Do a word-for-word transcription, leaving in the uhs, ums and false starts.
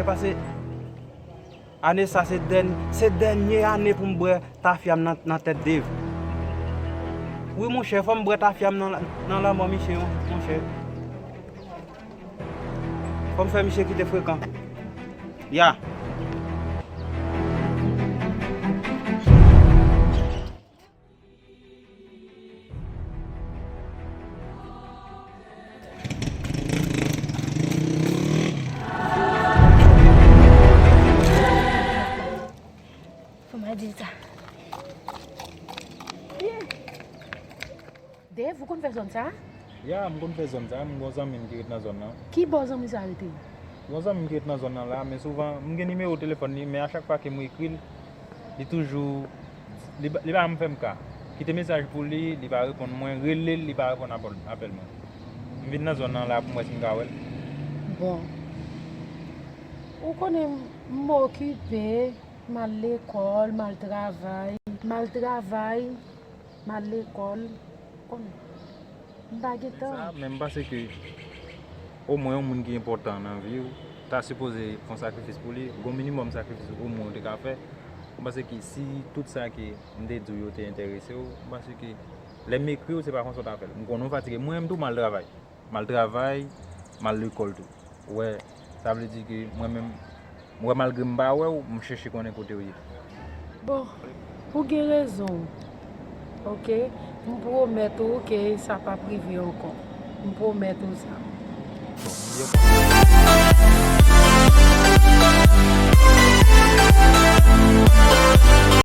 Pase ane sa se dèn-, se dènye ane pou m bwè tafya m nan, nan tèt Dave. Wi, monchè, fò m bwè tafya m nan, nan lanmò misye, monchè. Fò m fè misye kite frekan. Ya. Fò m al di l sa. Dave, ou konn fè zòn sa? Ya, m konn fè zòn sa, m gon zanmi m ki ret nan zòn nan. Ki bò zanmi sa rete? Gon zanmi m ki ret nan zòn nan la, men souvan, m gen nimewo telefòn li, men a chak fwa ke m ekri l, li toujou, li, pa- li pa janm fè m ka. Kite mesaj pou li, li pa reponn mwen, rele l, li pa reponn apèl, apèl mwen. M vin nan zòn nan la pou m wè si m ka wè l. Bon. Ou konnen m okipe, m al lekòl, m al travay, m al travay, m al lekòl. Konnen m pa gen tan. Sa, men m panse ke omwen yon moun ki enpòtan nan vi w ta sipoze fè yon sakrifis pou li, gon minimòm sakrifis omwen ou te ka fè. M panse ke si tout sa ke m te di w yo te enterese w, m panse ke lè m ekri w, se pa konsa w ta fè l. M konnen w fatige. Mwen menm tou, m al travay. M al travay, m al lekòl tou. Ou wè, sa vle di ke mwen menm, m wè malgre m pa wè w, m chèche konnen kote w ye. Bon, ou gen rezon w. Oke, m pwomèt ou ke sa p ap rive ankò. M pwomèt ou sa. Bon, yo.